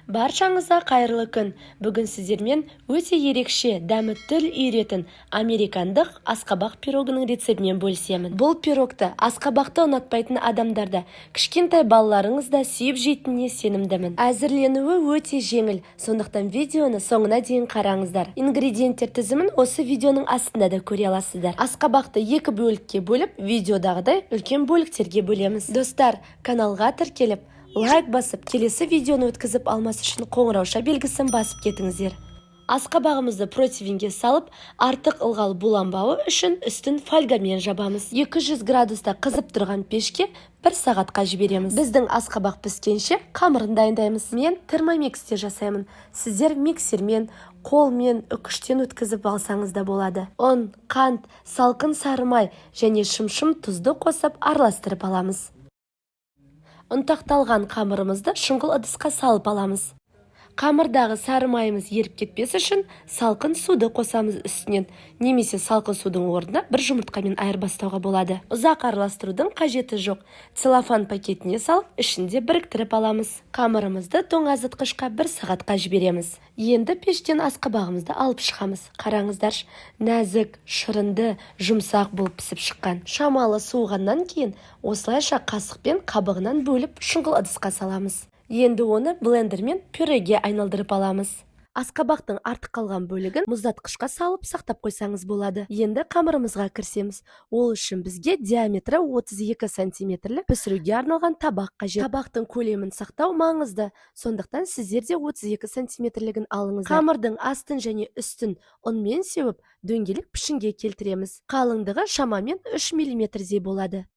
Баршаңызға қайырлы күн. Бүгін сіздермен өте ерекше, дәмі тіл үйіретін американдық асқабақ пирогының рецептімен бөлісемін. Бұл пирогты асқабақты ұнатпайтын адамдар да, кішкентай балаларыңыз да сүйіп жейтініне сенімдімін. Әзірленуі өте жеңіл, сондықтан видеоны соңына дейін қараңыздар. Ингредиенттер тізімін осы видеоның астында да көре аласыздар. Асқабақты екі бөлікке бөліп, видеодағыдай үлкен бөліктерге бөлеміз. Достар, каналға тіркеліп, лайк басып, келесі видеоны өткізіп алмас үшін қоңырауша белгісін басып кетіңіздер. Асқабағымызды противенге салып, артық ылғал буланбауы үшін үстін фольгамен жабамыз. 200 градуста қызып тұрған пешке 1 сағатқа жібереміз. Біздің асқабақ піскенше қамырын дайындаймыз. Мен термомиксте жасаймын. Сіздер миксермен, қолмен үкіштен өткізіп алсаңыз да болады. Ұн, қант, салқын сары май және шымшым тұзды қосып араластырып аламыз. Ұнтақталған қамырымызды шұңғыл ыдысқа салып аламыз. Қамырдағы сары майымыз еріп кетпес үшін салқын суды қосамыз үстінен, немесе салқын судың орнына бір жұмыртқамен айырбастауға болады. Ұзақ араластырудың қажеті жоқ. Целлофан пакетіне салып, ішінде біріктіріп аламыз. Қамырымызды тоңазытқышқа 1 сағатқа жібереміз. Енді пештен асқабағымызды алып шығамыз. Қараңыздаршы, нәзік, шырынды, жұмсақ болып пісіп шыққан. Шамалы суығаннан кейін осылайша қасықпен қабығынан бөліп шұңғыл ыдысқа саламыз. Енді оны блендермен пюреге айналдырып аламыз. Асқабақтың артық қалған бөлігін мұздатқышқа салып сақтап қойсаңыз болады. Енді қамырымызға кірісеміз. Ол үшін бізге диаметрі 32 сантиметрлік пісіруге арналған табақ қажет. Табақтың көлемін сақтау маңызды, сондықтан сіздер де 32 сантиметрлігін алыңыздар. Қамырдың астын және үстін ұнмен сеуіп, дөңгелек пішінге келтіреміз. Қалыңдығы шамамен 3 миллиметрдей болады.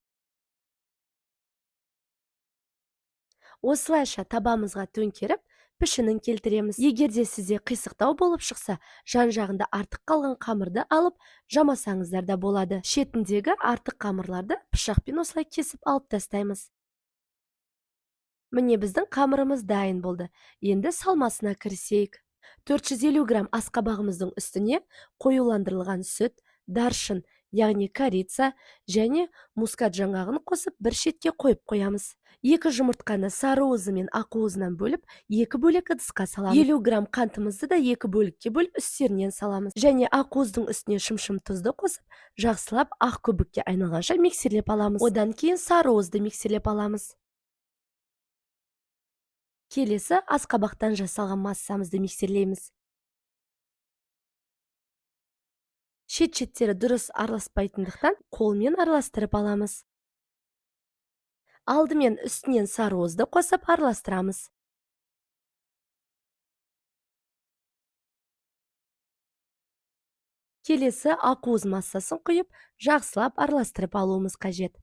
Осылайша табамызға төңкеріп, пішінін келтіреміз. Егер де сізде қисықтау болып шықса, жан-жағында артық қалған қамырды алып, жамасаңыздар да болады. Шетіндегі артық қамырларды пышақпен осылай кесіп алып тастаймыз. Міне біздің қамырымыз дайын болды. Енді салмасына кірісейік. 450 грамм асқабағымыздың үстіне қоюландырылған сүт, даршын, яғни корица және мускат жаңғағын қосып бір шетке қойып қоямыз. 2 жұмыртқаны сары уызы мен ақ уызынан бөліп, 2 бөлек ыдысқа саламыз. 50 грамм қантымызды да 2 бөлікке бөліп үстерінен саламыз. Және ақ уыздың үстіне шымшым тұзды қосып, жақсылап ақ көбікке айналғанша миксерлеп аламыз. Одан кейін сары уызды миксерлеп аламыз. Келесі асқабақтан жасалған массамызды миксерлейміз. Шет-шеттері дұрыс араласпайтындықтан қолмен араластырып аламыз. Алдымен үстінен сары уызды қосып араластырамыз. Келесі ақ уыз массасын құйып, жақсылап араластырып алуымыз қажет.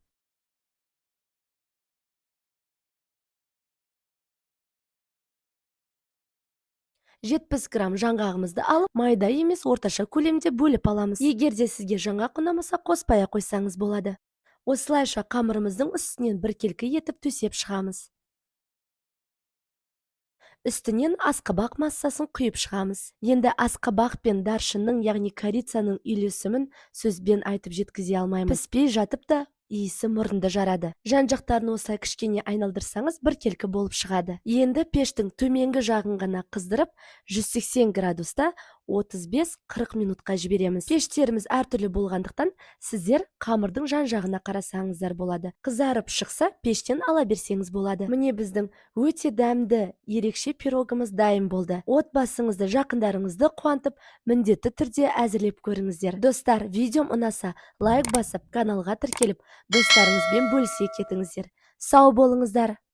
70 грамм жаңғағымызды алып, майда емес орташа көлемде бөліп аламыз. Егер де сізге жаңғақ ұнамаса, қоспай ақ қойсаңыз болады. Осылайша қамырымыздың үстінен біркелкі етіп төсеп шығамыз. Үстінен асқабақ массасын құйып шығамыз. Енді асқабақ пен даршынның, яғни корицаның үйлесімін сөзбен айтып жеткізе алмаймын. Піспей жатып та иісі мұрынды жарады. Жан-жақтарын осылай кішкене айналдырсаңыз, біркелкі болып шығады. Енді пештің төменгі жағын ғана қыздырып, 180 градуста 35-40 минутқа жібереміз. Пештеріміз әртүрлі болғандықтан, сіздер қамырдың жан-жағына қарасаңыздар болады. Қызарып шықса, пештен ала берсеңіз болады. Міне біздің өте дәмді, ерекше пирогымыз дайын болды. Отбасыңызды, жақындарыңызды қуантып, міндетті түрде әзірлеп көріңіздер. Достар, видеом ұнаса, лайк басып, каналға тіркеліп, достарыңызбен бөлісе кетіңіздер. Сау болыңыздар.